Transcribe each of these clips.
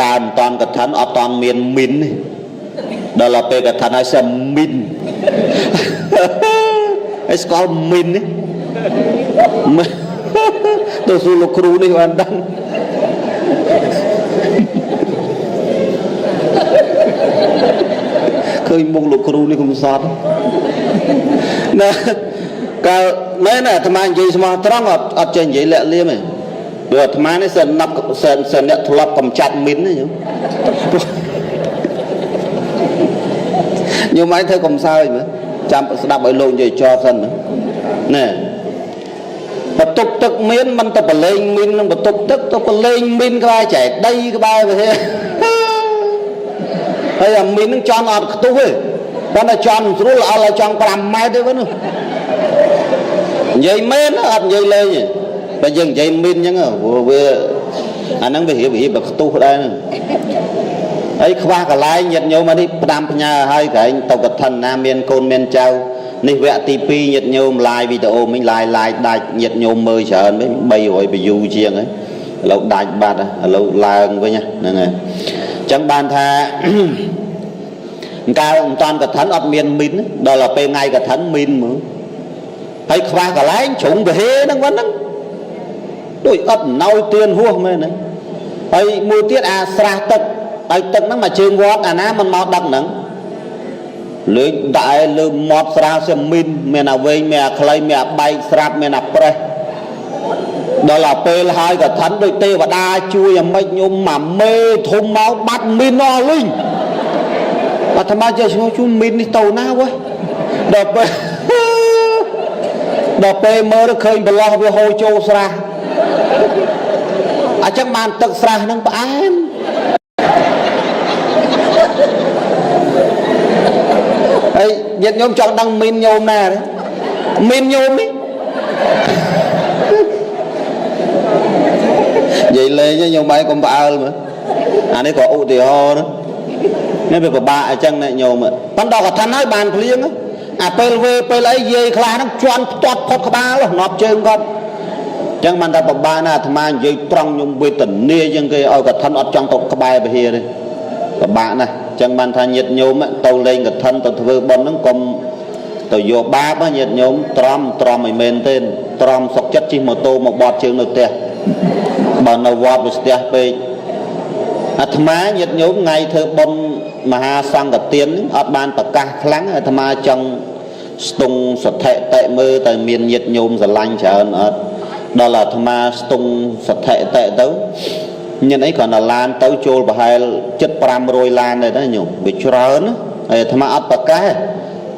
កាលមិនតាន់កឋិនអត់តាន់មានមីនទេដល់ពេលកឋិនហើយសិមីនហើយស្គាល់មីននេះទៅសួរលោកគ្រូនេះបានដឹងឃើញមុខលោកគ្រូនេះកំសត់ណាកាលមែនអាត្មានិយាយស្មោះត្រង់អត់ចេះនិយាយលាក់លៀមទេព្រោះអាត្មានេះសិនណាប់សិនអ្នកធ្លាប់កំចាត់មីនណាញោមញោមឯងធ្វើកំសើចមើលចាំស្ដាប់ឲ្យលោកនិយាយចប់សិនមើលណែបន្ទប់ទឹកមានមិនទៅប្រឡែងមីននឹងបន្ទប់ទឹកទៅប្រឡែងមីនក្បែរចែកដីក្បែរវាហើយអាមីននឹងចន់អត់ខ្ទុះទេប៉ុន្តែចន់ស្រួលអល់ឲ្យចង់5ម៉ែត្រទេវិញនិយាយមែនអត់និយាយលេងទេបើយើងនិយាយមីនអញ្ចឹងព្រោះវាអាហ្នឹងវារៀបរៀបខ្ទុះដែរហ្នឹងហើយខ្វះកន្លែងញាតិញោមនេះផ្ដាំផ្ញើឲ្យកន្លែងទៅកឋិនណាមានកូនមានចៅនេះវគ្គទី2ញាតិញោមឡាយវីដេអូមិញឡាយឡាយដាច់ញាតិញោមមើលច្រើនវិញ300 view ជាងហើយឥឡូវដាច់បាត់ឥឡូវឡើងវិញហ្នឹងហើយអញ្ចឹងបានថាកាលមិនតាន់កឋិនអត់មានមីនដល់ពេលថ្ងៃកឋិនមីនមើលហើយខ្វះកន្លែងជ្រុងពហេហ្នឹងវិញហ្នឹងដូចអត់ណោយទៀនហួសមែនហ្នឹងហើយមួយទៀតអាស្រះទឹកហើយទឹកហ្នឹងមកជើងវត្តអាណាមិនមកដឹកហ្នឹងលើកដាក់ឲ្យលើមាត់ស្រះសមីនមានអាវែងមានអាខ្លីមានអាបែកស្រាប់មានអាប្រេះដល់អាពេលហើយកឋិនដូចទេវតាជួយអាម៉េចញោមមកមេធំមកបាត់មីនអស់លីងអាត្មាចេះឈ្មោះជូនមីននេះទៅណាវ៉េដល់ពេលមើលឃើញប្រឡោះវាហូរចូលស្រះអញ្ចឹងបានទឹកស្រះហ្នឹងផ្អែមហើយញាតិញោមចង់ដឹងមីនញោមណាទេមីនញោមនេះនិយាយលេងញោមឯងកុំផ្អើលមើលអានេះក៏ឧទាហរណ៍នេះវាពិបាកអញ្ចឹងណាញោមប៉ុន្តែកថាហើយបានភ្លៀងអាពេលវេពេលអីយាយខ្លះហ្នឹងជន់ផ្ទាត់ផុតក្បាលងាប់ជើងគាត់អញ្ចឹងបានតែពិបាកណាស់អាត្មានិយាយត្រង់ខ្ញុំវេទនាជាងគេឲ្យកឋិនអត់ចង់ទៅក្បែរពហិទេពិបាកណាស់អញ្ចឹងបានថាញាតិញោមទៅលេងកឋិនទៅធ្វើបុណ្យហ្នឹងកុំទៅយកបាបញាតិញោមទ្រាំទ្រាំឲ្យមែនទេទ្រាំសុកចិត្តជិះម៉ូតូមកបត់ជើងនៅផ្ទះបើនៅវត្តវាស្ទះពេកអាត្មាញាតិញោមថ្ងៃធ្វើបុណ្យមហាសង្ឃទានអត់បានប្រកាសខ្លាំងអាត្មាចង់ស្ទង់សថិតិមើលតែមានញាតិញោមស្រឡាញ់ច្រើនអត់ដល់អាត្មាស្ទង់សថិតិទៅញាតិអីគ្រាន់តែឡានទៅចូលប្រហែល7 500ឡានដែរណាញោមវាច្រើនហើយអាត្មាអត់ប្រកាស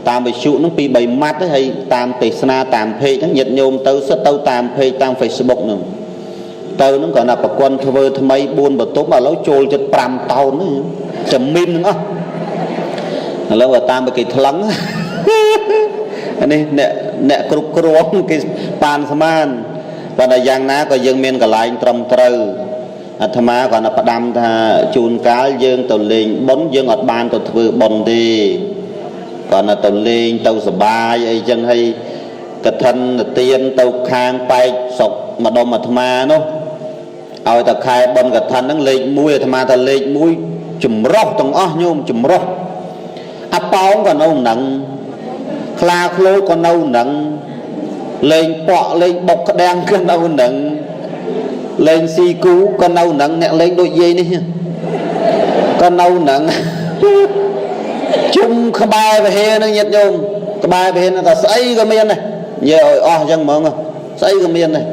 តាមវិទ្យុហ្នឹង2 3ម៉ាត់ហើយតាមទេសនាតាមเพจហ្នឹងញាតិញោមទៅសិតទៅតាមเพจតាម Facebook ហ្នឹងទៅហ្នឹងគ្រាន់តែប្រគន់ធ្វើថ្មី4បន្ទប់ឥឡូវចូលចិត្ត5តោនហ្នឹងចាំមីនហ្នឹងអស់ឥឡូវតាមគេថ្លឹងនេះអ្នកគ្រប់គ្រងគេប៉ានស្មានប៉ុន្តែយ៉ាងណាក៏យើងមានកន្លែងត្រឹមត្រូវអាត្មាគាត់តែផ្ដាំថាជួនកាលយើងទៅលេងបុណ្យយើងអត់បានទៅធ្វើបុណ្យទេគាត់តែទៅលេងទៅសបាយអីចឹងហើយកឋិនទានទៅខាងបែកស្រុកម្ដុំអាត្មានោះឲ្យតែខែបុណ្យកឋិនហ្នឹងលេខ1អាត្មាថាលេខ1ចម្រុះទាំងអស់ញោមចម្រុះអាប៉ោងក៏នៅនឹងខ្លាឃ្លោក៏នៅនឹងលេងប៉ក់លេងបុកក្តាំងក៏នៅនឹងលេងស៊ីគូក៏នៅនឹងអ្នកលេងដូចយាយនេះក៏នៅនឹងជុំក្បែរវិហារនឹងញាតិញោមក្បែរវិហារនឹងថាស្អីក៏មានដែរនិយាយឲ្យអស់អញ្ចឹងហ្មងស្អីក៏មានដែរ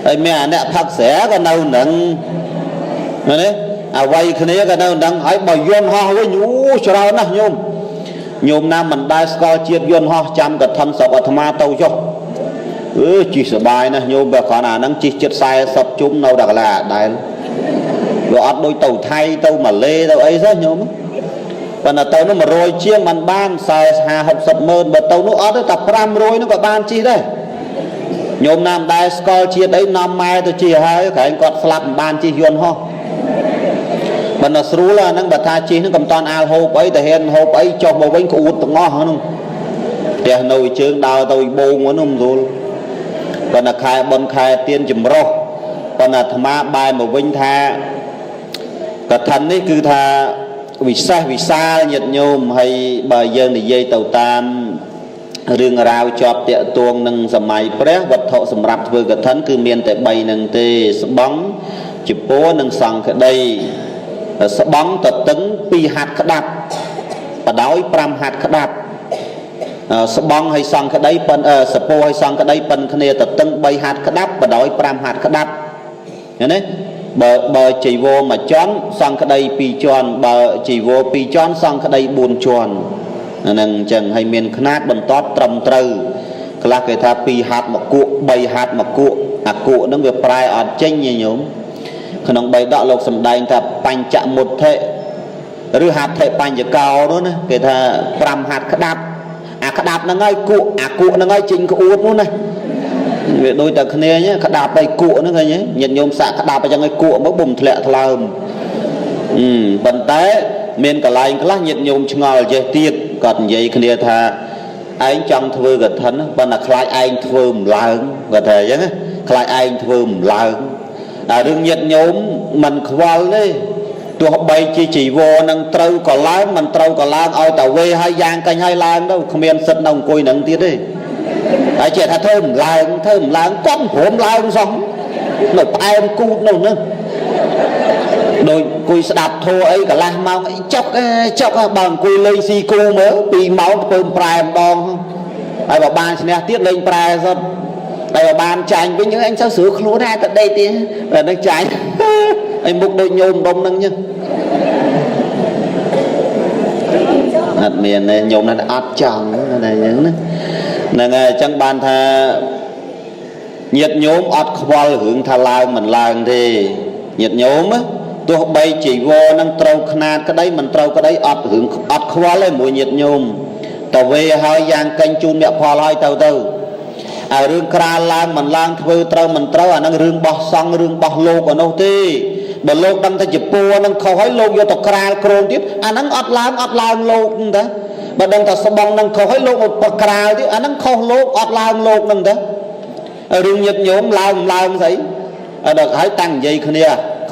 ហើយមានអាអ្នកផឹកស្រាក៏នៅនឹងមែនទេអវ័យគ្នាក៏នៅនឹងហើយបើយន្តហោះវិញអូច្រើនណាស់ញោមញោមណាមិនដែលស្គាល់ជាតិយន្តហោះចាំកឋិនស្រុកអាត្មាទៅចុះអឺជិះសបាយណាស់ញោមបើគ្រាន់អាហ្នឹងជិះចិត្ត40ជុំនៅដល់កន្លែងអាដែលវាអត់ដូចទៅថៃទៅម៉ាឡេទៅអីសោះញោមប៉ុន្តែទៅនោះ100ជាងមិនបាន40 50 60ម៉ឺនបើទៅនោះអត់ទេតែ500នោះក៏បានជិះដែរញោមណាមិនដែលស្គាល់ជាតិអីនាំម៉ែទៅជិះហើយក្រែងគាត់ស្លាប់មិនបានជិះយន្តហោះប៉ុន្តែស្រួលអាហ្នឹងបើថាជិះហ្នឹងកំតាន់អាលហូបអីតែហ៊ានហូបអីចុះមកវិញក្អួតទាំងអស់ហ្នឹងផ្ទះនៅជើងដើរទៅបូងហ្នឹងមិនស្រួលប៉ុន្តែខែបុណ្យខែទៀនចម្រុះប៉ុន្តែអាត្មាបែរមកវិញថាក កឋិននេះគឺថាវិសេសវិសាលញាតិញោមហើយបើយើងនិយាយទៅតាមរឿងរ៉ាវជាប់តាក់ទងនឹងសម័យព្រះវត្ថុសម្រាប់ធ្វើកឋិនគឺមានតែ3នឹងទេស្បង់ជពរនិងសង្ឃដីស្បង់តតឹង2ហាត់ក្តាប់បដោយ5ហាត់ក្តាប់ស្បង់ហើយសង្ឃដីប៉ិនសពោហើយសង្ឃដីប៉ិនគ្នាតតឹង3ហាត់ក្តាប់បដោយ5ហាត់ក្តាប់ឃើញទេបើជីវរមួយជាន់សង្ឃដី2ជាន់បើជីវរ2ជាន់សង្ឃដី4ជាន់ហ្នឹងអញ្ចឹងហើយមានຂ្នាតបន្តត្រឹមត្រូវខ្លះគេថា2ហាត់មកគក់3ហាត់មកគក់អាគក់ហ្នឹងវាប្រែអត់ចេញញោមក្នុងបីដកលោកសំដែងថាបញ្ចមុទ្ធិឬហត្ថិបញ្ចកោនោះណាគេថា5ហាត់ក្តាប់អាក្តាប់ហ្នឹងហើយគក់អាគក់ហ្នឹងហើយចេញក្អួតនោះណាវាដូចតែគ្នាក្តាប់ហើយគក់ហ្នឹងឃើញញាតិញោមសាក់ក្តាប់អញ្ចឹងឲ្យគក់មកបុំធ្លាក់ថ្លើមប៉ុន្តែមានកន្លែងខ្លះញាតិញោមឆ្ងល់ចេះទៀតគាត់និយាយគ្នាថាឯងចង់ធ្វើកឋិនប៉ុន្តែខ្លាចឯងធ្វើមិនឡើងគាត់ថាអញ្ចឹងខ្លាចឯងធ្វើមិនឡើងអារឿងញាតិញោមមិនខ្វល់ទេទោះបីជាជីវរនឹងត្រូវក៏ឡើងមិនត្រូវក៏ឡើងឲ្យតែវេហើយយ៉ាងកាញ់ហើយឡើងទៅគ្មានសិទ្ធនៅអង្គុយនឹងទៀតទេហើយចេះថាធ្វើមិនឡើងធ្វើមិនឡើងគាត់ព្រមឡើងសោះនៅផ្អែមគូតនោះហ្នឹងដូចអង្គុយស្ដាប់ធัวអីកន្លះម៉ោងអីចុកចុកបើអង្គុយលេងស៊ីគូមើល2ម៉ោងពើមប្រែម្ដងហើយបើបានឈ្នះទៀតលេងប្រែសុទ្ធតែបើបានចាញ់វិញអញទៅស្រួលខ្លួនដែរទៅដេកទៀតតែនឹងចាញ់អីមុខដូចញោមដុំហ្នឹងចឹងអត់មានទេញោមណាអត់ចង់ណាអញ្ចឹងណាហ្នឹងហើយអញ្ចឹងបានថាញាតិញោមអត់ខ្វល់រឿងថាឡើងមិនឡើងទេញាតិញោមទោះបីជីវរនឹងត្រូវខ្នាតក្តីមិនត្រូវក្តីអត់រឿងអត់ខ្វល់ទេមួយញាតិញោមតវេហើយយ៉ាងកេញជូនអ្នកផលហើយទៅទៅអារឿងក្រាលឡើងមិនឡើងធ្វើត្រូវមិនត្រូវអានឹងរឿងបោះសង់រឿងបោះលោកអានោះទេបើលោកដឹងថាជាពួរនឹងខុសហើយលោកយកទៅក្រាលគ្រងទៀតអានឹងអត់ឡើងអត់ឡើងលោកហ្នឹងតាបើដឹងថាស្បង់នឹងខុសហើយលោកមកក្រាលទៀតអានឹងខុសលោកអត់ឡើងលោកហ្នឹងតារឿងញាតិញោមឡើងមិនឡើងស្អីដល់ហើយតាំងនិយាយគ្នា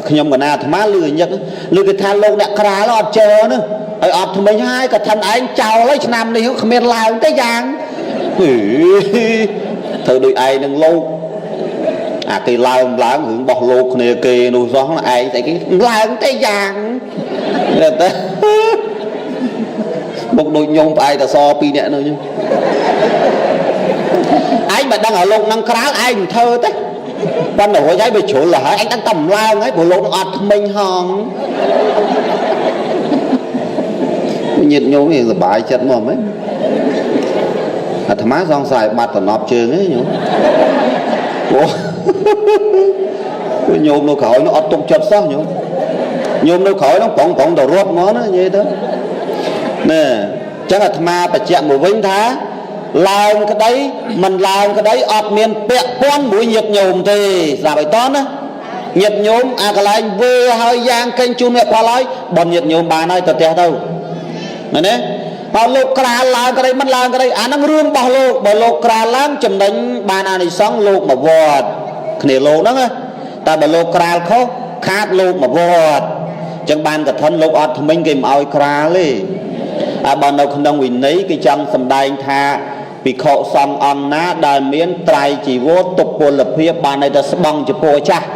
ខ្ញុំកណាអាត្មាលឺញឹកលឺគេថាលោកអ្នកក្រាលអត់ជើនោះហើយអត់ថ្មិញហើយក៏ថិនឯងចោលហើយឆ្នាំនេះគ្មានឡើងទេយ៉ាងធ្វើដូចឯងនឹងលោកអាគេឡើងឡើងរឿងបោះលោកគ្នាគេនោះសោះឯងស្អីគេឡើងទេយ៉ាងតែមុខដូចញោមផ្អែកតសពីរនាក់នោះឯងមិនដឹងឲ្យលោកនឹងក្រាលឯងមិនធ្វើទេប៉ុន្តែរួចហើយវាជ្រុលហើយឯងដឹងតែម្ឡើងហើយព្រោះលោកនឹងអត់ថ្មិញហងញាតិញោមនេះសុបាយចិត្តមកហ្មងអាត្មាសង្ស័យបាត់តំណប់ជើងឯងញោមអូញោមនៅក្រោយនោះអត់ទុកចិត្តសោះញោមញោមនៅក្រោយនោះប្រងប្រងទៅរត់មកណានិយាយទៅណែអញ្ចឹងអាត្មាបញ្ជាក់មកវិញថាឡើងក្តីមិនឡើងក្តីអត់មានពាក់ព័ន្ធមួយញាតិញោមទេស្ដាប់ឲ្យតណាញាតិញោមអាកន្លែងវេហើយយ៉ាងកេញជូនអ្នកផលហើយបនញាតិញោមបានហើយទៅផ្ទះទៅមែនទេបើលោកក្រាលឡើងក្តីមិនឡើងក្តីអាហ្នឹងរឿងរបស់លោកបើលោកក្រាលឡើងចំណេញបានអានិសង្សលោកមកវត្តគ្នាលោកហ្នឹងណាតែបើលោកក្រាលខុសខាតលោកមកវត្តអញ្ចឹងបានកឋិនលោកអត់ថ្មិញគេមិនឲ្យក្រាលទេអាបើនៅក្នុងវិន័យគេចង់សម្ដែងថាភិក្ខុសង្ឃអង្គណាដែលមានត្រៃជីវរទុពលភាពបានន័យថាស្បង់ចំពោះចាស់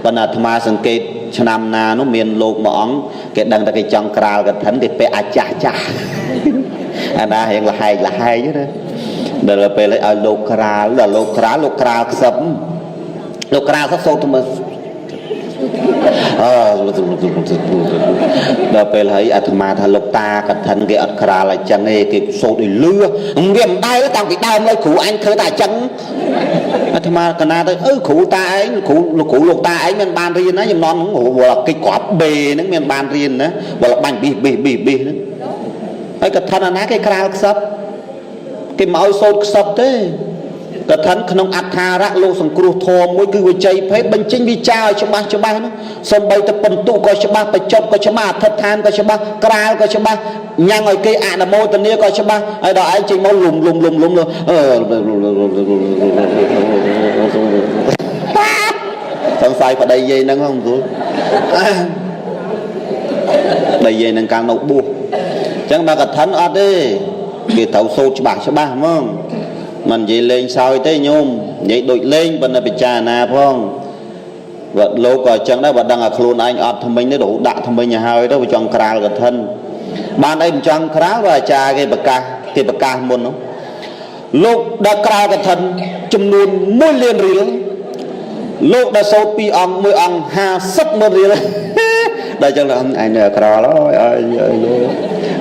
ប៉ុន្តែអាត្មាសង្កេតឆ្នាំណានោះមានលោកមួយអង្គគេដឹងតែគេចង់ក្រាលកឋិនគេពាក់អាចាស់ចាស់អាណារៀងលហែកលហែកណាដល់ពេលឲ្យលោកក្រាលដល់លោកក្រាលលោកក្រាលខ្សឹបលោកក្រាលសសូត្រទៅមើលអើដល់ពេលហើយអាត្មាថាលោកតាកឋិនគេអត់ក្រាលអញ្ចឹងទេគេសូត្រឲ្យលឺវាមិនដែលតាំងពីដើមឡើយគ្រូអញធ្វើតែអញ្ចឹងអាត្មាកណាទៅអឺគ្រូតាឯងគ្រូលោកគ្រូលោកតាឯងមានបានរៀនណាចំនួនហ្នឹងវល់កិច្ចក្របបេហ្នឹងមានបានរៀនណាវល់បាញ់ប៊ីសប៊ីសប៊ីសប៊ីសហ្នឹងហើយកឋិនអាណាគេក្រាលខ្សឹបគេមកឲ្យសូត្រខ្សឹបទេកឋិនក្នុងអដ្ឋារៈលោកសង្គ្រោះធម៌មួយគឺវិជ័យភេទបញ្ចេញវិចារឲ្យច្បាស់ច្បាស់នោះសំបីទៅបន្ទុកក៏ច្បាស់បញ្ចប់ក៏ច្បាស់អធិដ្ឋានក៏ច្បាស់ក្រាលក៏ច្បាស់ញ៉ាំងឲ្យគេអនុមោទនាក៏ច្បាស់ហើយដល់ឯងចេញមកលុំលុំលុំលុំសង្ស័យប្តីយាយហ្នឹងហងស្រួល ប្តីយាយនឹងកាលនៅបួសអញ្ចឹងបើកឋិនអត់ទេគេត្រូវសូត្រច្បាស់ច្បាស់ហ្មងមិននិយាយលេងសើចទេញោមនិយាយដូចលេងប៉ុន្តែពិចារណាផងបើលោកក៏អញ្ចឹងដែរបើដឹងថាខ្លួនឯងអត់ថ្មិញទេរហូតដាក់ថ្មិញឲ្យហើយទៅវាចង់ក្រាលកឋិនបានអីមិនចង់ក្រាលបើអាចារ្យគេប្រកាសគេប្រកាសមុននោះលោកដល់ក្រាលកឋិនចំនួន1លានរៀលលោកដល់សូត្រ2អង្គមួយអង្គ50ម៉ឺនរៀលដល់អញ្ចឹងអញនៅក្រលហើយអើយ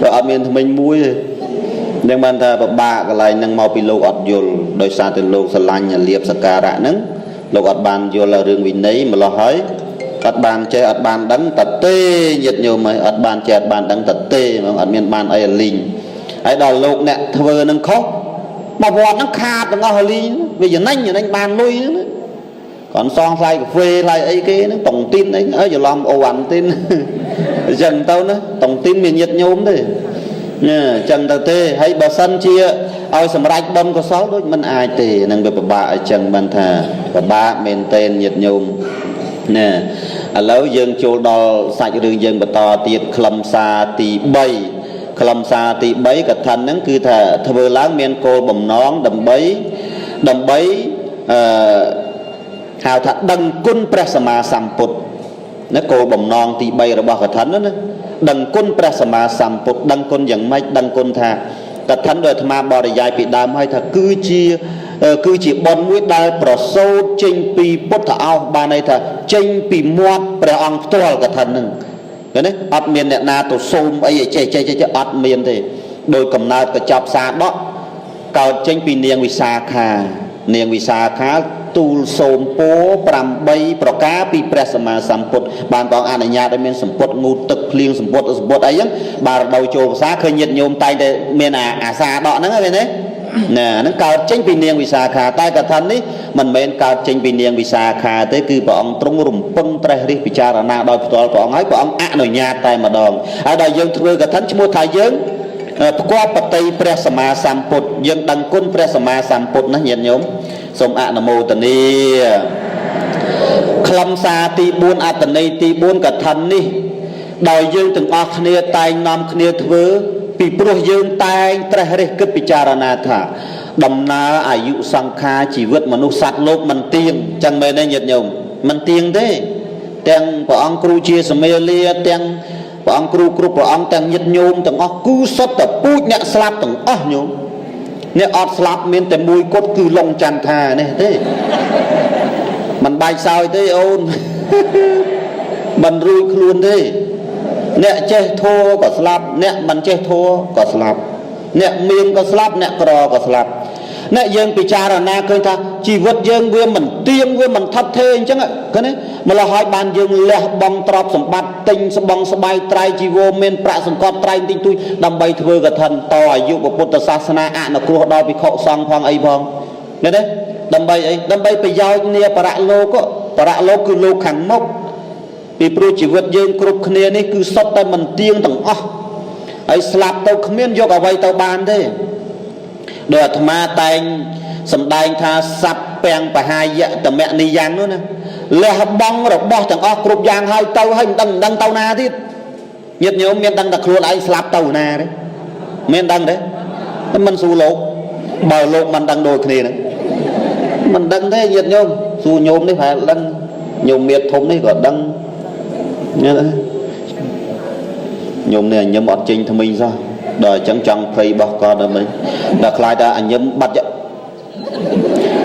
បើអត់មានថ្មិញមួយទេនឹងបានថាពិបាកកន្លែងហ្នឹងមកពីលោកអត់យល់ដោយសារតែលោកស្រឡាញ់លៀបសការៈហ្នឹងលោកអត់បានយល់រឿងវិន័យម្លោះហើយអត់បានចេះអត់បានដឹងតទេញាតិញោមហើយអត់បានចេះអត់បានដឹងតទេហ្មងអត់មានបានអីលីងហើយដល់លោកអ្នកធ្វើនឹងខុសមកវត្តហ្នឹងខាតទាំងអស់លីងវាចំណេញចំណេញបានលុយហ្នឹងគាត់សងថ្លៃកាហ្វេថ្លៃអីគេហ្នឹងតុងទីនអីអើច្រឡំអូវ៉ាន់ទីនអញ្ចឹងទៅណាតុងទីនមានញាតិញោមទេញ៉ាអញ្ចឹងទៅទេហើយបើសិនជាឲ្យសម្រេចបុណ្យកុសលដូចមិនអាចទេនឹងវាពិបាកអញ្ចឹងបានថាពិបាកមែនទែនញាតិញោមណាឥឡូវយើងចូលដល់សាច់រឿងយើងបន្តទៀតខ្លឹមសារទី3ខ្លឹមសារទី3កថាហ្នឹងគឺថាធ្វើឡើងមានគោលបំណងដើម្បីដើម្បីអឺហៅថាដឹងគុណព្រះសម្មាសម្ពុទ្ធណាគោលបំណងទី3របស់កថាហ្នឹងណាដឹងគុណព្រះសម្មាសម្ពុទ្ធដឹងគុណយ៉ាងម៉េចដឹងគុណថាកថាដោយអាត្មាបរិយាយពីដើមហើយថាគឺជាគឺជាបុណ្យមួយដែលប្រសូតចេញពីពុទ្ធអោសបានន័យថាចេញពីមាត់ព្រះអង្គផ្ទាល់កថាហ្នឹងឃើញទេអត់មានអ្នកណាទៅសូមអីចេះចេះចេះអត់មានទេដោយកំណើតកញ្ចប់សាដកកើតចេញពីនាងវិសាខានាងវិសាខាទូលសូមពោ8ប្រការពីព្រះសម្មាសម្ពុទ្ធបានបងអនុញ្ញាតឲ្យមានសម្ពុតងូតទឹកភ្លៀងសម្ពុតសម្ពុតអីហ្នឹងបាទរដូវចូលភាសាឃើញញាតិញោមតែងតែមានអាសាដកហ្នឹងឃើញទេណាហ្នឹងកើតចេញពីនាងវិសាខាតែកថានេះមិនមែនកើតចេញពីនាងវិសាខាទេគឺព្រះអង្គទ្រង់រំពឹងត្រេះរិះពិចារណាដោយផ្ទាល់ព្រះអង្គហើយព្រះអង្គអនុញ្ញាតតែម្ដងហើយដល់យើងធ្វើកថាឈ្មោះថាយើងផ្គាប់បតីព្រះសម្មាសម្ពុទ្ធយើងដឹងគុណព្រះសម្មាសម្ពុទ្ធណាញាតិញោមសូមអនុមោទនាខ្លឹមសារទី4អត្តន័យទី4កថានេះដោយយើងទាំងអស់គ្នាតែងនាំគ្នាធ្វើពីព្រោះយើងតែងត្រេះរិះគិតពិចារណាថាដំណើរអាយុសង្ខារជីវិតមនុស្សសត្វលោកមិនទៀងចឹងមែនទេញាតិញោមមិនទៀងទេទាំងព្រះអង្គគ្រូជាសមាលាទាំងព្រះអង្គគ្រូគ្រប់ព្រះអង្គទាំងញាតិញោមទាំងអស់គឺសុទ្ធតែពូជអ្នកស្លាប់ទាំងអស់ញោមអ្នកអត់ស្លាប់មានតែមួយគត់គឺឡុងចន្ទថានេះទេមិនបាច់សោយទេអូនមិនរួចខ្លួនទេអ្នកចេះធัวក៏ស្លាប់អ្នកមិនចេះធัวក៏ស្លាប់អ្នកមានក៏ស្លាប់អ្នកក្រក៏ស្លាប់អ្នកយើងពិចារណាឃើញថាជីវិតយើងវាមិនទៀងវាមិនថិតថេរអញ្ចឹងឃើញទេម្ល៉េះហើយបានយើងលះបង់ទ្រព្យសម្បត្តិទិញស្បង់ស្បៃត្រៃជីវរមានប្រាក់សង្កត់ត្រៃតិចតួចដើម្បីធ្វើកឋិនតអាយុពុទ្ធសាសនាអនុគ្រោះដល់ភិក្ខុសង្ឃផងអីផងឃើញទេដើម្បីអីដើម្បីប្រយោជន៍នាបរលោកបរលោកគឺលោកខាងមុខពីព្រោះជីវិតយើងគ្រប់គ្នានេះគឺសុទ្ធតែមិនទៀងទាំងអស់ហើយស្លាប់ទៅគ្មានយកអ្វីទៅបានទេដោយអាត្មាតែងសម្ដែងថាសัพពាំងបហាយតមនិយ៉ាងនោះណាលះបង់របស់ទាំងអស់គ្រប់យ៉ាងហើយទៅហើយមិនដឹងមិនដឹងទៅណាទៀតញាតិញោមមានដឹងតែខ្លួនឯងស្លាប់ទៅណាទេមានដឹងទេមិនស៊ូលោកបើលោកមិនដឹងដូចគ្នាហ្នឹងមិនដឹងទេញាតិញោមស៊ូញោមនេះប្រហែលដឹងញោមមៀតធំនេះក៏ដឹងញោមនេះញឹមអត់ចេញថ្មីសោះដល់អញ្ចឹងចង់ភ័យរបស់គាត់ដល់មិនដល់ខ្លាចថាអញឹមបាត់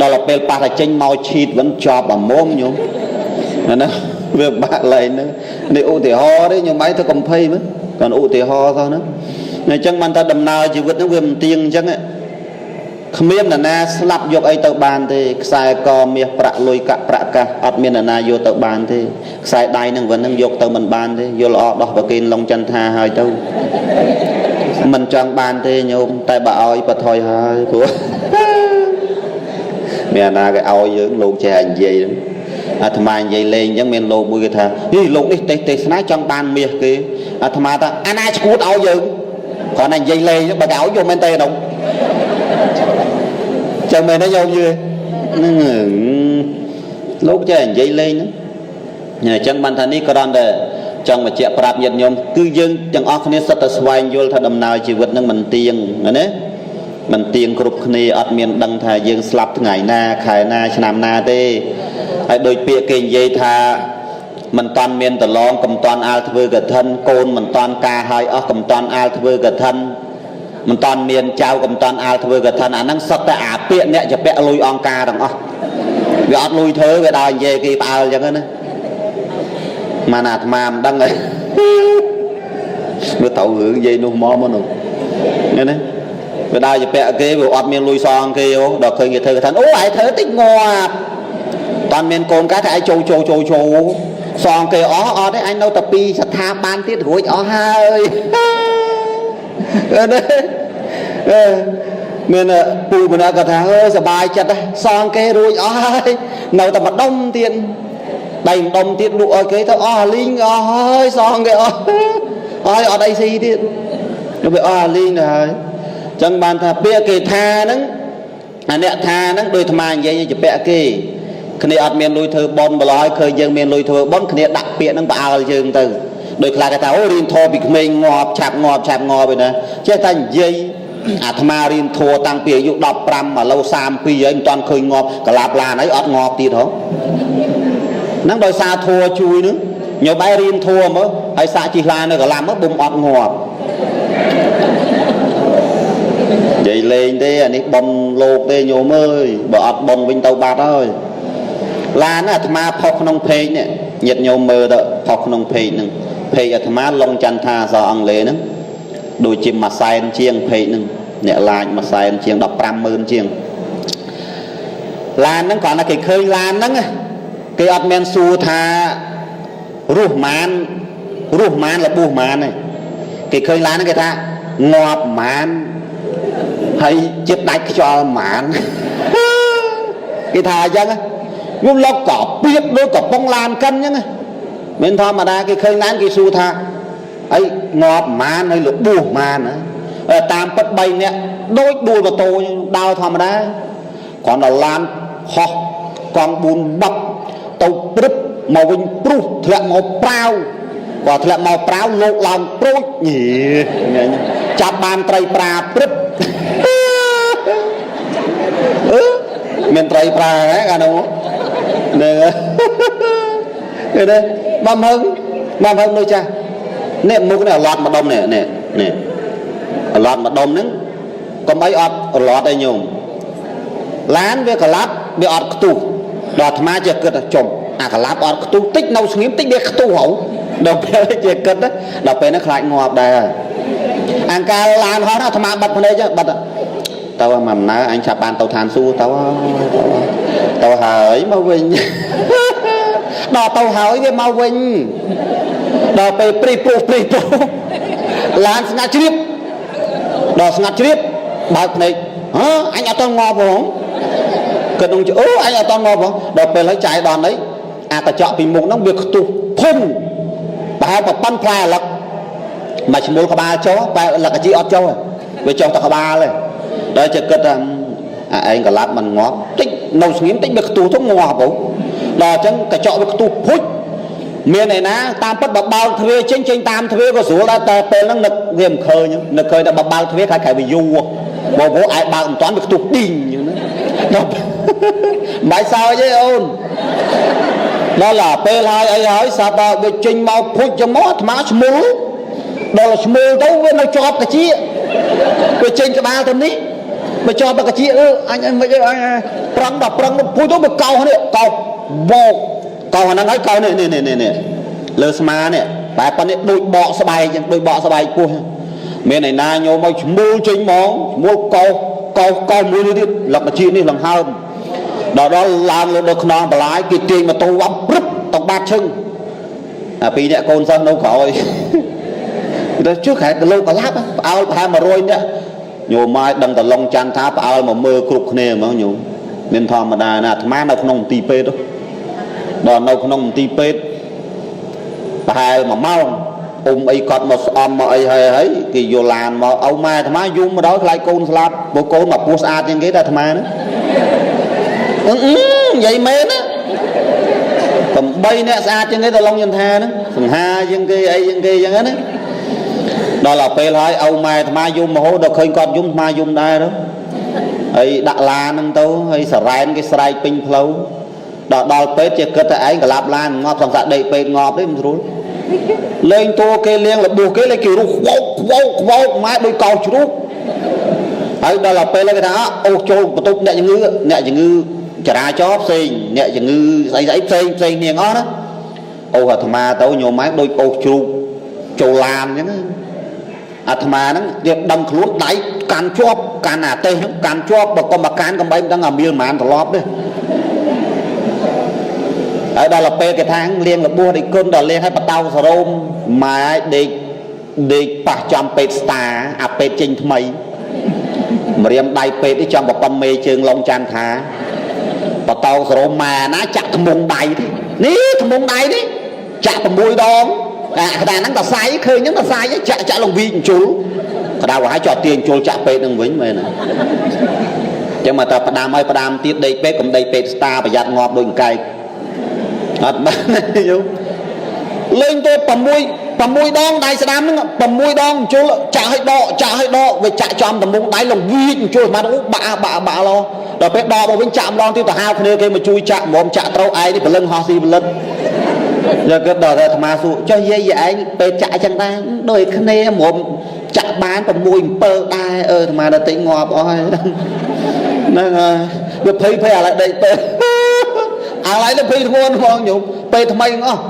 ដល់ពេលប៉ះតែចេញមកឈីតវិញជាប់អាមុំញោមណាវាបាក់លែងហ្នឹងនេះឧទាហរណ៍ទេញោមឯងទៅកំភៃមើលគាត់ឧទាហរណ៍សោះហ្នឹងអញ្ចឹងបានថាដំណើរជីវិតហ្នឹងវាមិនទៀងអញ្ចឹងគ្មាននរណាស្លាប់យកអីទៅបានទេខ្សែកមាសប្រាក់លុយកាក់ប្រាក់កាសអត់មាននរណាយកទៅបានទេខ្សែដៃនឹងវិញនឹងយកទៅមិនបានទេយល់ល្អដោះប្រគេនឡុងចន្ទថាហើយទៅមិនចង់បានទេញោមតែបើឲ្យបថយហើយព្រោះមានអាណាគេឲ្យយើងលោកចេះនិយាយហ្នឹងអាត្មានិយាយលេងអញ្ចឹងមានលោកមួយគេថាហីលោកនេះទេសទេសនាចង់បានមាសគេអាត្មាថាអាណាឈួតឲ្យយើងគ្រាន់តែនិយាយលេងបើគេឲ្យយកមែនទេនោះចឹងមែនទេញោមយឺហ្នឹងលោកចេះនិយាយលេងហ្នឹងអញ្ចឹងបានថានេះគ្រាន់តែ ចង់បញ្ជាក់ប្រាប់ញាតិញោមគឺយើងទាំងអស់គ្នាសិតតែស្វែងយល់ថាដំណើរជីវិតនឹងមិនទៀងណាមិនទៀងគ្រប់គ្នាអត់មានដឹងថាយើងស្លាប់ថ្ងៃណាខែណាឆ្នាំណាទេហើយដោយពាក្យគេនិយាយថាមិនតាន់មានតឡងកំតាន់អាលធ្វើកឋិនកូនមិនតាន់ការហើយអស់កំតាន់អាលធ្វើកឋិនមិនតាន់មានចៅកំតាន់អាលធ្វើកឋិនអាហ្នឹងសុទ្ធតែអាពាក្យអ្នកជាពាក់លុយអង្គការទាំងអស់វាអត់លុយធ្វើវាដើរនិយាយគេផ្អើលអញ្ចឹងណាម៉ានអាត្មាមិនដឹងហើយមើលទៅរឿងនិយាយនោះមកមកនោះណាវាដើរជាពាក់គេវាអត់មានលុយសងគេអូដល់ឃើញគេធ្វើកឋិនអូឯងធ្វើតិចងាប់តាន់មានកូនកាថាឯងចូលចូលចូលចូលសងគេអស់អត់ទេអញនៅតែពីស្ថាប័នទៀតរួចអស់ហើយមានពូម្នាក់គាត់ថាអើយសบายចិត្តសងគេរួចអស់ហើយនៅតែម្ដុំទៀតដៃម្ដុំទៀតលក់ឲ្យគេទៅអស់លីងអស់ហើយសងគេអស់ហើយអត់អីស៊ីទៀតវាអស់លីងទៅហើយចឹងបានថាពាក្យគេថាហ្នឹងអាអ្នកថាហ្នឹងដោយអាត្មានិយាយជាពាក្យគេគ្នាអត់មានលុយធ្វើប៉ុនម្ល៉េះឃើញយើងមានលុយធ្វើប៉ុនគ្នាដាក់ពាក្យហ្នឹងផ្អើលយើងទៅដោយខ្លះគេថាអូរៀនធម៌ពីក្មេងងាប់ឆាប់ងាប់ឆាប់ងាប់ឯណាចេះតែនិយាយអាត្មារៀនធម៌តាំងពីអាយុ15ឥឡូវ32ហើយមិនតាន់ឃើញងាប់កលាប់ឡានអីអត់ងាប់ទៀតហ៎ហ្នឹងដោយសារធម៌ជួយហ្នឹងញោមឯងរៀនធម៌មើលហើយសាកជិះឡាននៅកលាំមើលបុំអត់ងាប់និយាយលេងទេអានេះប៉ុនលោកទេញោមអើយបើអត់ប៉ុនវិញទៅបាត់ហើយឡានអាត្មាផុសក្នុងเพจនេះញាតិញោមមើលទៅផុសក្នុងเพจហ្នឹងเพจអាត្មាឡុងចន្ទថាអសអង់គ្លេសហ្នឹងដូចជាមួយសែនជាងเพจហ្នឹងអ្នកឡាចមួយសែនជាង150,000ជាងឡានហ្នឹងគ្រាន់តែគេឃើញឡានហ្នឹងគេអត់មានសួរថារស់ម៉ានរស់ម៉ានរបួសម៉ានទេគេឃើញឡានហ្នឹងគេថាងាប់ម៉ានហើយចិត្តដាច់ខ្យល់ម៉ានគេថាអញ្ចឹងខ្ញុំលោកក៏ពៀបដូចកំប៉ុងឡានកិនអញ្ចឹងមិនធម្មតាគេឃើញឡានគេសួរថាអីងាប់ម៉ានហើយរបួសម៉ានតាមពិត3នាក់ដូចដួលម៉ូតូដើរធម្មតាគ្រាន់តែឡានហោះកង់4បាប់ទៅព្រឹបមកវិញព្រុសធ្លាក់មកប្រាវគាត់ធ្លាក់មកប្រាវលោកឡើងព្រួចញីចាប់បានត្រីប្រាព្រឹបអឺមានត្រីប្រាហ៎កាលនោះហ្នឹងឃើញទេបំហឹងបំហឹងដូចចាស់នេះមុខនេះអឡត់ម្ដុំនេះនេះនេះអឡត់ម្ដុំហ្នឹងកុំអីអត់អឡត់អីញោមឡានវាកឡាប់វាអត់ខ្ទុះដល់អាត្មាចេះគិតថាចំអាកឡាប់អត់ខ្ទុះតិចនៅស្ងៀមតិចវាខ្ទុះហៅដល់ពេលចេះគិតដល់ពេលហ្នឹងខ្លាចងាប់ដែរអង្កាលឡានហោះអាត្មាបិទភ្នែកបិទទៅមកដំណើរអញឆាប់បានទៅឋានសួគ៌ទៅទៅហើយមកវិញដល់ទៅហើយវាមកវិញដល់ពេលព្រីព្រុសព្រីព្រុសឡានស្ងាត់ជ្រាបដល់ស្ងាត់ជ្រាបបើកភ្នែកហ៎អញអត់តងាប់ផងគិតក្នុងអូអញអត់តងាប់ផងដល់ពេលហើយចាយដល់នេះអាកញ្ចក់ពីមុខហ្នឹងវាខ្ទុះធំប្រហែលប៉ុណ្ណផ្លែអាលឹកមកឈ្មោលក្បាលចុះបែលឹកអាជីអត់ចុះវាចុះតែក្បាលទេដល់ចេះគិតថាអាឯងកឡាប់មិនងាប់តិចនៅស្ងៀមតិចវាខ្ទុះទៅងាប់ហ៎ដល់អញ្ចឹងកញ្ចក់វាខ្ទុះភុចមានឯណាតាមពិតបើបើកទ្វារចេញចេញតាមទ្វារក៏ស្រួលដែរតែពេលហ្នឹងនឹកវាមិនឃើញនឹកឃើញតែបើបើកទ្វារខ្លាចក្រែវាយូរបើព្រោះឯងបើកមិនតាន់វាខ្ទុះឌីងអញ្ចឹងណាដល់មិនបាច់សើចទេអូនដល់ឡាពេលហើយអីហើយស្រាប់តែវាចេញមកភុចចឹងមកអាត្មាឈ្មោលដល់ឈ្មោលទៅវានៅជាប់កាជាវាចេញក្បាលទៅនេះមកជាប់កាជាអឺអញមិនអញប្រឹងដល់ប្រឹងភុចទៅវាកោសនេះកោសបោកកោសអាហ្នឹងហើយកោសនេះនេះនេះនេះលើស្មានេះបែបប៉ុណ្នេះដូចបកស្បែកចឹងដូចបកស្បែកពោះមានឯណាញោមឲ្យឈ្មោលចេញមកឈ្មោលកោសកោសកោសមួយនេះទៀតលឹកមកជានេះលង្ហើមដល់ដល់ឡើងលើដល់ខ្នងបន្លាយគេទាញម៉ូតូវ៉ាំព្រឹបតបាត់ឈឹងអាពីរអ្នកកូនសិស្សនៅក្រោយទៅជឿខែគីឡូកន្លះផ្អើលប្រហែល100នាក់ញោមមកដឹងតឡុងច័ន្ទថាផ្អើលមកមើលគ្រប់គ្នាហ្មងញោមមានធម្មតាណាអាត្មានៅក្នុងមន្ទីរពេទ្យដល់នៅក្នុងមន្ទីរពេទ្យប្រហែល1ម៉ោងអ៊ំអីគាត់មកស្អំមកអីហើយហើយគេយកឡានមកឪម៉ែអាត្មាយំមកដល់ខ្លាចកូនស្លាប់ព្រោះកូនមកពោះស្អាតជាងគេតែអាត្មាណានិយាយមែនណា កំបីអ្នកស្អាតជាងគេទៅឡុងយន្ថាហ្នឹងសង្ហាជាងគេអីជាងគេអញ្ចឹងណាដល់ដល់ពេលហើយឪម៉ែអាត្មាយំមហូដល់ឃើញគាត់យំអាត្មាយំដែរទៅហើយដាក់ឡានហ្នឹងទៅហើយសរ៉ែនគេស្រែកពេញផ្លូវដល់ដល់ពេទ្យជាគិតតែឯងក្លាប់ឡានងាប់សង្សារដេកពេទ្យងាប់ទេមិនស្រួលលេងតួគេលៀងរបួសគេលេងគេរុះខ្វោកខ្វោកខ្វោកម៉ែដូចកោជ្រូកហើយដល់ដល់ពេលគេថាអូសចូលបន្ទប់អ្នកជំងឺអ្នកជំងឺចរាចរណ៍ផ្សេងអ្នកជំងឺស្អីស្អីផ្សេងផ្សេងគ្នាអស់ណាអូសអាត្មាទៅញោមម៉ែដូចអូសជ្រូកចូលឡានអញ្ចឹងអាត្មាហ្នឹងយើងដឹងខ្លួនដៃកាន់ជាប់កាន់អាទេសហ្នឹងកាន់ជាប់បើកុំមកកាន់កំបីមិនដឹងអាមៀលប៉ុន្មានត្រឡប់ទេហើយដល់ពេលគេថាលៀងរបួសដេកគុណដល់លៀងឲ្យបតោសរោមម៉ែឲ្យដេកដេកប៉ះចំពេទ្យស្តាអាពេទ្យចេញថ្មីម្រាមដៃពេទ្យនេះចំប្រពំមេជើងឡុងចាន់ថាបតោសរោមម៉ែណាចាក់ថ្មងដៃទេនេះថ្មងដៃនេះចាក់6ដងអាក្តារហ្នឹងតសៃឃើញហ្នឹងតសៃចាក់ចាក់លងវីជុលក្តៅហើយចោះទាញជុលចាក់ពេទ្យហ្នឹងវិញមែនណាចឹងមកតែផ្ដាំឲ្យផ្ដាំទៀតដេកពេទ្យកុំដេកពេទ្យស្តាប្រយ័ត្នងាប់ដូចអង្កែកអត់បានទេយោលេងទៅ6 6ដងដៃស្ដាំហ្នឹង6ដងជុលចាក់ឲ្យដកចាក់ឲ្យដកវាចាក់ចំតំមុងដៃលងវីជុលមកអូបាក់បាក់បាក់ឡដល់ពេលដកមកវិញចាក់ម្ដងទៀតទៅហៅគ្នាគេមកជួយចាក់មុំចាក់ត្រូវឯងនេះព្រលឹងហោះស៊ីផលិតយកគិតដល់អាត្មាសួរចុះយាយឯងពេលចាក់ចឹងដែរដូចគ្នាមុំចាក់បាន6 7ដែរអឺអាត្មាដល់តិចងាប់អស់ហើយហ្នឹងហើយវាភ័យភ័យឥឡូវដេកពេលឥឡូវនេះភ័យធ្ងន់ហ្មងញោមពេលថ្មីអស់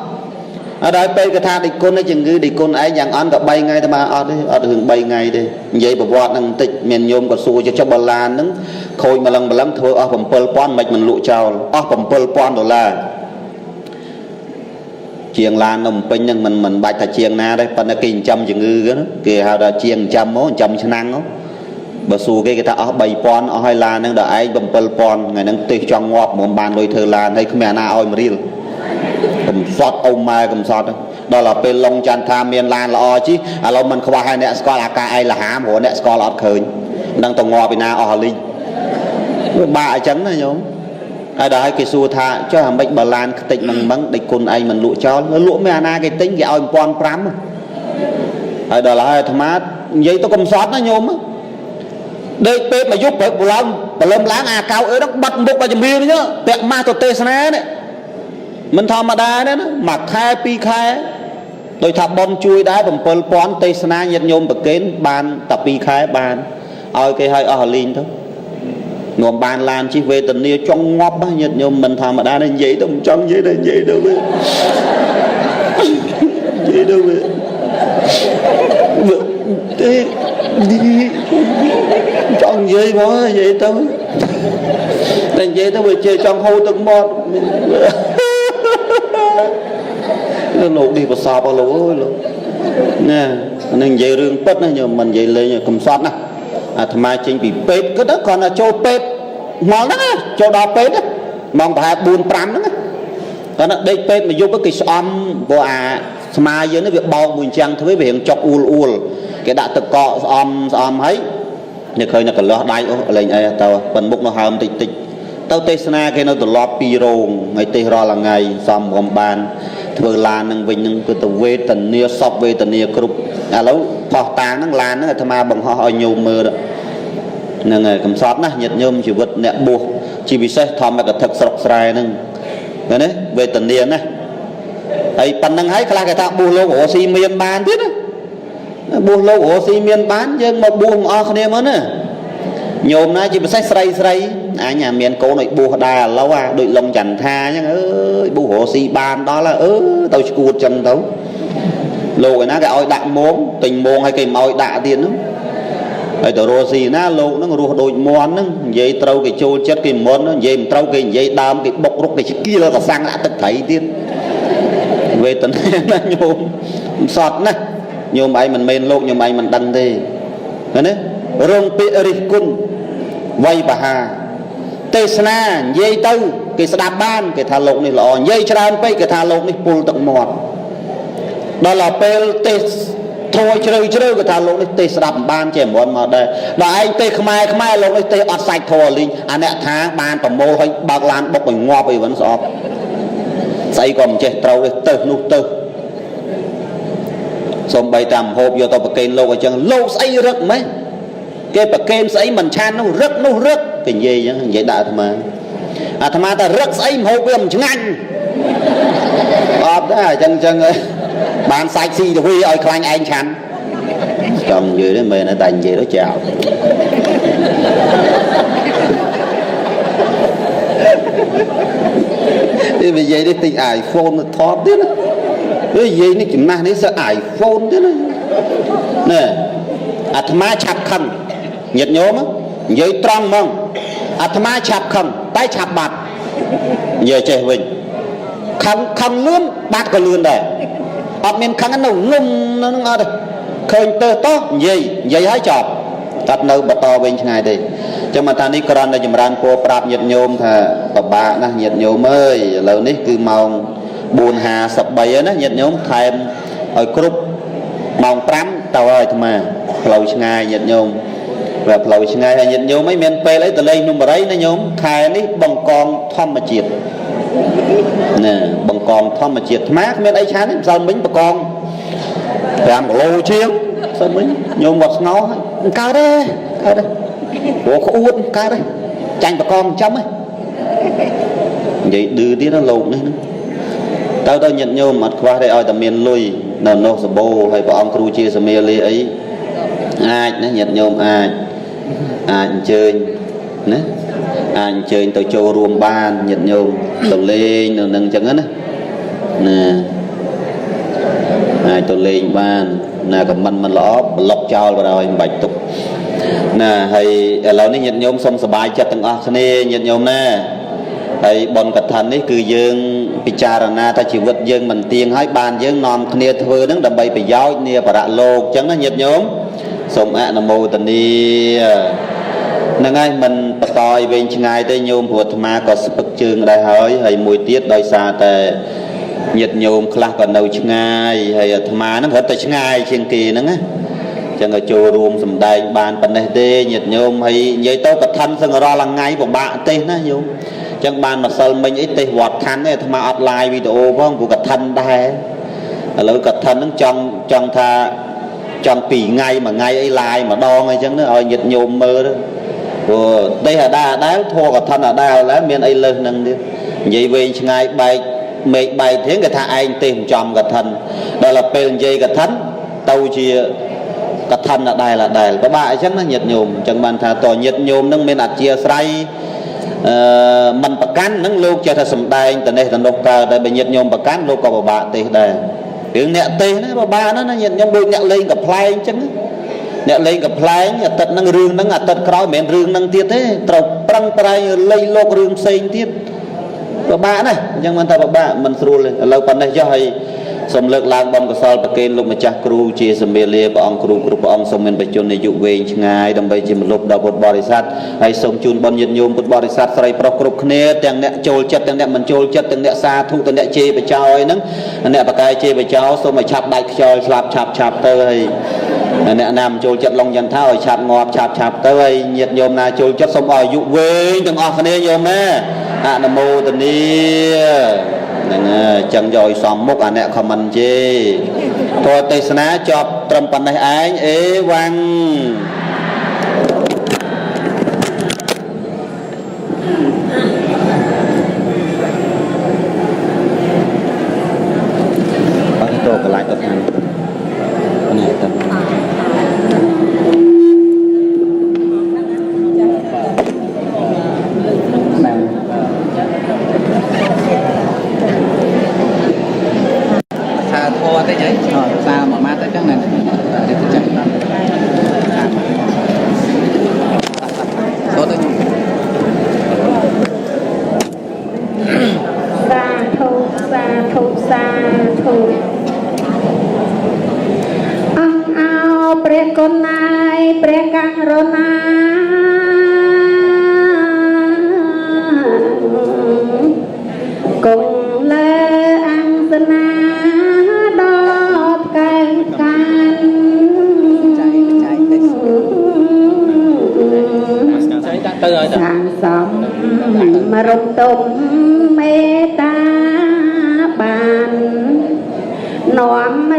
អត់ដល់ពេលគេថាដេកគុណជំងឺដេកគុណឯងយ៉ាងអន់ក៏3ថ្ងៃតែមកអត់ទេអត់រឿង3ថ្ងៃទេនិយាយប្រវត្តិហ្នឹងបន្តិចមានញោមក៏សួរចុះបឡានហ្នឹងខូចម្លឹងម្លឹងធ្វើអស់7000មិនមិនលក់ចោលអស់7000ដុល្លារជាងឡាននៅភ្នំពេញហ្នឹងមិនបាច់ថាជាងណាទេប៉ុន្តែគេចិញ្ចឹមជំងឺគេហៅថាជាងចិញ្ចឹមមកចិញ្ចឹមឆ្នាំងបើសួរគេគេថាអស់3000អស់ហើយឡានហ្នឹងដល់ឯង7000ថ្ងៃហ្នឹងទេសចង់ងាប់មិនបានលុយធ្វើឡានហើយគ្មានអាណាឲ្យមួយរៀលកំសត់អ៊ំម៉ែកំសត់ដល់ដល់ពេលឡុងច័ន្ទថាមានឡានល្អជីឥឡូវមិនខ្វះឲ្យអ្នកស្គាល់អាការឯងលហាមព្រោះអ្នកស្គាល់អត់ឃើញមិនដឹងទៅងាប់ពីណាអស់លីងវាបាក់អញ្ចឹងណាញោមហើយដល់ឲ្យគេសួរថាចុះអាម៉េចបើឡានខ្ទេចមិនមឹងដេចគុណឯងមិនលក់ចោលលក់មានអាណាគេទិញគេឲ្យ1500ហើយដល់ហើយអាត្មានិយាយទៅកំសត់ណាញោមដេកពេកមកយប់ព្រឹកឡើងព្រលឹមឡើងអាកៅអើហ្នឹងបាត់មុខដល់ជំរាបនេះពាក់ម៉ាស់ទៅទេសនានេះមិនធម្មតាទេណាមួយខែពីរខែដោយថាប៉ុនជួយដែរ7000ទេសនាញាតិញោមប្រកេនបានតែ2ខែបានឲ្យគេឲ្យអស់លីងទៅនាំបានឡានជិះវេទនាចង់ងាប់ញាតិញោមមិនធម្មតាទេនិយាយទៅមិនចង់និយាយទេនិយាយទៅវានិយាយទៅវាទេចង់និយាយហ្មងនិយាយទៅតែនិយាយទៅវាជាចង់ហូរទឹកមាត់លោកនេះប្រសពលោកអើយលោកណានឹងនិយាយរឿងពិតណាញោមមិននិយាយលេងកំសត់ណាអាត្មាចេញពីពេទ្យគិតគ្រាន់តែចូលពេទ្យមកហ្នឹងចូលដល់ពេទ្យម៉ោងប្រហែល4 5ហ្នឹងគាត់ណាដេកពេទ្យមួយយប់គេស្អំព្រោះអាស្មាយើងនេះវាបោកមួយអញ្ចឹងធ្វើវារៀងចុកអ៊ូលអ៊ូលគេដាក់ទឹកកកស្អំស្អំហើយនេះឃើញនៅកន្លោះដៃអូលេងអីទៅប៉ិនមុខនៅហើមតិចតិចទៅទេសនាគេនៅត្រឡប់ពីរោងថ្ងៃទេសរាល់ថ្ងៃសំកំបានធ្វើឡាននឹងវិញនឹងគឺទៅវេទនាសពវេទនាគ្រប់ឥឡូវផោះតាងហ្នឹងឡានហ្នឹងអាត្មាបង្ហោះឲ្យញោមមើលហ្នឹងហើយកំសត់ណាញាតិញោមជីវិតអ្នកបួសជាពិសេសធម្មកថាស្រុកស្រែហ្នឹងឃើញទេវេទនាណាហើយប៉ុណ្្នឹងហើយខ្លះគេថាបួសលោករស់ស៊ីមានបានទៀតណាបួសលោករស់ស៊ីមានបានយើងមកបួសអស់គ្នាមកណាញោមណាជាពិសេសស្រីស្រីអញអាមានកូនឲ្យបួសដែរឥឡូវអាដូចឡុងចន្ទថាអញ្ចឹងអើយបួសរស់ស៊ីបានដល់អើទៅឈួតចឹងទៅលោកឯណាគេឲ្យដាក់មងទិញមងឲ្យគេមកឲ្យដាក់ទៀតហ្នឹងហើយទៅរស់ស៊ីណាលោកហ្នឹងរស់ដូចមន់ហ្នឹងនិយាយត្រូវគេចូលចិត្តគេមុននិយាយមិនត្រូវគេនិយាយដើមគេបុករុកគេឆ្កៀលកសាំងដាក់ទឹកត្រីទៀតវេទនាណាញោមសត់ណាញោមឯងមិនមែនលោកញោមឯងមិនដឹងទេឃើញទេរងពាក្យរិះគន់វៃបហាទេសនានិយាយទៅគេស្ដាប់បានគេថាលោកនេះល្អនិយាយច្រើនពេកគេថាលោកនេះពុលទឹកមាត់ដល់ដល់ពេលទេសធួយជ្រៅជ្រៅគេថាលោកនេះទេសស្ដាប់មិនបានចេះមន់មកដែរដល់ឯងទេសខ្មែរខ្មែរលោកនេះទេសអត់សាច់ធေါ်លីងអាអ្នកថាបានប្រមូលឲ្យបើកឡានបុកឲ្យងាប់អីវិញស្អប់ ស្អីក៏មិនចេះត្រូវទេទៅនោះទៅសំបីតាមហូបយកទៅប្រកេនលោកអញ្ចឹងលោកស្អីរឹកម៉េះគេប្រកេនស្អីមិនឆាននោះរឹកនោះរឹកគេនិយាយអញ្ចឹងនិយាយដាក់អាត្មាអាត្មាតែរឹកស្អីមហូបវាមិនឆ្ងាញ់អត់ដែរអញ្ចឹងអញ្ចឹងបានសាច់ស៊ីទៅវាឲ្យខ្លាញ់ឯងឆាន់ចង់និយាយទេមែនតែនិយាយទៅចោលនេះនិយាយនេះទិញ iPhone ទៅថតទៀតណានិយាយនេះចំណាស់នេះសើ iPhone ទៀតណាណែអាត្មាឆាប់ខឹងញាតិញោមនិយាយត្រង់ហ្មងអាត្មាឆាប់ខឹងតែឆាប់បាត់និយាយចេះវិញខឹងខឹងលឿនបាត់ក៏លឿនដែរអត់មានខឹងនៅងុំនៅនឹងអត់ទេឃើញទៅតោះនិយាយនិយាយហើយចប់អត់នៅបន្តវិញឆ្ងាយទេចឹងមកថានេះគ្រាន់តែចម្រើនពរប្រាប់ញាតិញោមថាពិបាកណាស់ញាតិញោមអើយឥឡូវនេះគឺម៉ោង4:53ហើយណាញាតិញោមថែមឲ្យគ្រប់ម៉ោង5ទៅហើយអាត្មាផ្លូវឆ្ងាយញាតិញោមវាផ្លូវឆ្ងាយហើយញាតិញោមអីមានពេលអីទៅលេងនំបរិយណាញោមខែនេះបង្កងធម្មជាតិណាបង្កងធម្មជាតិអាត្មាគ្មានអីឆានទេម្សិលមិញបង្កង5គីឡូជាងម្សិលមិញញោមគាត់ស្ងោហើយកើតទេកើតទេព្រោះក្អួតកើតទេចាញ់បង្កងចាំហ៎និយាយឌឺទៀតណាលោកនេះណាទៅទៅញាតិញោមអត់ខ្វះទេឲ្យតែមានលុយនៅនោះសបោហើយព្រះអង្គគ្រូជាសមាលាអីអាចណាញាតិញោមអាចអាចអញ្ជើញណាអាចអញ្ជើញទៅចូលរួមបានញាតិញោមទៅលេងនៅនឹងអញ្ចឹងណាណាអាចទៅលេងបានណាខមមិនមិនល្អប្លុកចោលបណ្ដោយមិនបាច់ទុកណាហើយឥឡូវនេះញាតិញោមសូមសប្បាយចិត្តទាំងអស់គ្នាញាតិញោមណាហើយបុណ្យកឋិននេះគឺយើងពិចារណាថាជីវិតយើងមិនទៀងហើយបានយើងនាំគ្នាធ្វើនឹងដើម្បីប្រយោជន៍នាបរលោកអញ្ចឹងណាញាតិញោមសូមអនុមោទនាហ្នឹងហើយមិនបន្តឲ្យវែងឆ្ងាយទេញោមព្រោះអាត្មាក៏ស្ពឹកជើងដែរហើយហើយមួយទៀតដោយសារតែញាតិញោមខ្លះក៏នៅឆ្ងាយហើយអាត្មាហ្នឹងរត់តែឆ្ងាយជាងគេហ្នឹងណាចឹងក៏ចូលរួមសម្ដែងបានប៉ុណ្ណេះទេញាតិញោមហើយនិយាយទៅកឋិនសឹងរាល់ថ្ងៃពិបាកទេណាញោមចឹងបានម្សិលមិញអីទេសវត្តខណ្ឌទេអាត្មាអត់ live វីដេអូផងព្រោះកឋិនដែរឥឡូវកឋិនហ្នឹងចង់ចង់ថាចង់ពីរថ្ងៃមួយថ្ងៃអី live ម្ដងអីចឹងទៅឲ្យញាតិញោមមើលទៅព្រោះទេសអាដាអាដែលធัวកឋិនអាដែលដែរមានអីលើសនឹងទៀតនិយាយវែងឆ្ងាយបែកមេឃបែកធៀងគេថាឯងទេសមិនចំកឋិនដល់ពេលនិយាយកឋិនទៅជាកឋិនអាដែលអាដែលពិបាកអញ្ចឹងណាញាតិញោមអញ្ចឹងបានថាតញាតិញោមនឹងមានអធិស្រ័យអឺមិនប្រកាន់នឹងលោកចេះតែសំដែងតនេះតនោះកើតតែបើញាតិញោមប្រកាន់លោកក៏ពិបាកទេសដែររឿងអ្នកទេសណាពិបាកណាស់ណាញាតិញោមដូចអ្នកលេងកំប្លែងអញ្ចឹងអ្នកលេងកំប្លែងអាទិត្យនឹងរឿងហ្នឹងអាទិត្យក្រោយមិនមែនរឿងហ្នឹងទៀតទេត្រូវប្រឹងប្រែងលេងលោករឿងផ្សេងទៀតពិបាកណាស់អញ្ចឹងមិនថាពិបាកមិនស្រួលទេឥឡូវប៉ុណ្ណេះចុះហើយសូមលើកឡើងបុណ្យកុសលប្រគេនលោកម្ចាស់គ្រូជាសមាលាព្រះអង្គគ្រូគ្រប់ព្រះអង្គសូមមានបច្ចុប្បន្នអាយុវែងឆ្ងាយដើម្បីជាមលុបដល់ពុទ្ធបរិស័ទហើយសូមជូនបុណ្យញាតិញោមពុទ្ធបរិស័ទស្រីប្រុសគ្រប់គ្នាទាំងអ្នកចូលចិត្តទាំងអ្នកមិនចូលចិត្តទាំងអ្នកសាធុទាំងអ្នកជេរបចោយហ្នឹងអ្នកបកាយជេរបចោសូមឲ្យឆាប់ដាច់ខ្យល់ស្លាប់ឆាប់ឆាប់ទៅហើយអ្នកណាមិនចូលចិត្តឡងយន្តថាឲ្យឆាប់ងាប់ឆាប់ឆាប់ទៅហើយញាតិញោមណាចូលចិត្តសូមឲ្យអាយុវែងទាំងអស់គ្នាញោមណាអនុមោទនាហ្នឹងហើយចឹងយកឲ្យសមមុខអាអ្នកខមមិនជេធម៌ទេសនាចប់ត្រឹមប៉ុណ្ណេះឯងអេវ៉ាំងអត់ទៅកន្លែងទៅខាងនេះទៅ សាធរតិចហីសាមួយម៉ាត់ទៅចឹងណារៀបចឹងតាមសូត្រទៅខ្ញុំ សាធុសាធុសាធុអង្គអោព្រះគុណណាយព្រះករុណាគង់លើអង្គសនាដល់ផ្កាយកាន ចៃចៃតិចចៃដាក់ទៅហើយ សាងសំមរំទុំមេត្តា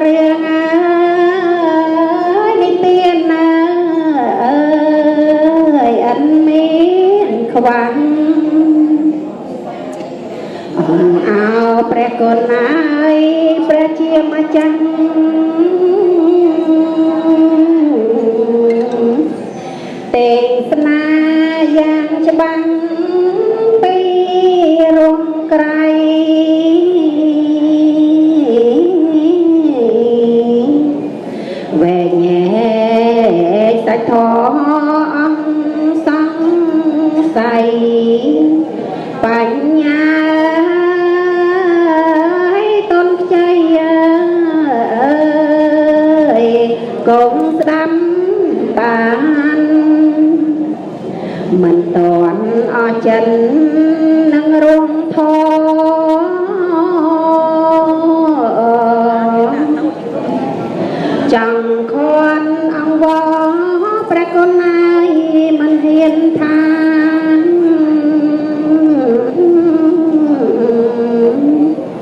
រៀងអើយនិទានណាអើយអិនមានខ្វាំងអង្គអោព្រះគុណអើយព្រះជាម្ចាស់ទេសនាយ៉ាងច្បាស់ពីរងក្រៃវែងញែកសាច់ធម៌អង្គសង្ស័យបញ្ញាយតនខ្ចីអើយកុំស្ដាំបាន មិនតន់អស់ចិននឹងរងធចង់ខន់អង្វរព្រះគុណណាយមិនហ៊ានថា